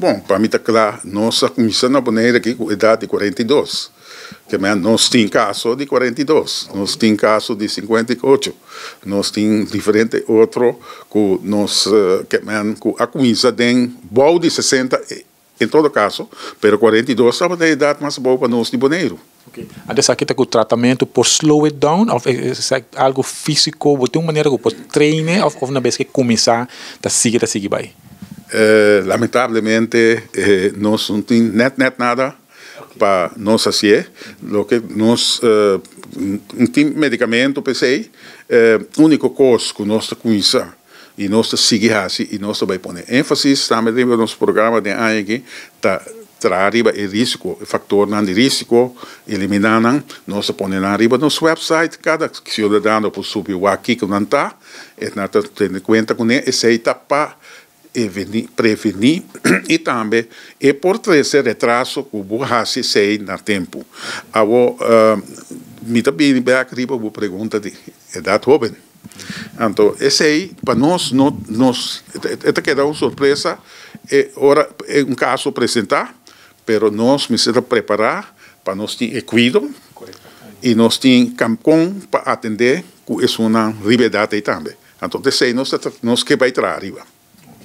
Bon, pa mi ta kla, nos a kuminsá na Bonaire aki ku edat di 42. Ke men nos tin kaso di 42, nos tin kaso di 58, nos tin diferente otro ku nos ke men ku a kuminsá den bou di 60 en todo kaso, pero 42 tabata e edat mas abou pa nos di Boneiru. Ok. Anto esaki ta ku tratamentu por slow it down òf esaki ta algu físiko? Bo tin un manera ku por train e òf una bes ke kuminsá ta sigui ta sigui bai? Lamentablemente nos no tin nèt nèt nada pa nos hasié. Loke nos no tin medikamentu p'esei. Úniko kos ku nos ta kuminsá i nos ta sigui hasi i nos ta bai pone énfasis tambe riba nos programa den aña aki ta traha riba e risiko, e faktornan di risiko, eliminá nan. Nos ta pone nan riba nos wèpsait, kada siudadano por subi wak kiko nan ta, e nan ta tene kuenta kuné, esei ta pa prevení i tambe e por trese retraso ku bo hasi esei na tempu. Awor mi ta bini bèk riba bo pregunta di edat hóben. Anto esei pa nos no nos e ta keda un sorpresa e ora e un kaso presentá, pero nos mester ta prepará pa nos tin e kuido i nos tin kon pa atendé ku esunnan riba edat ei tambe. Anto esei nos ta nos ke bai traha riba.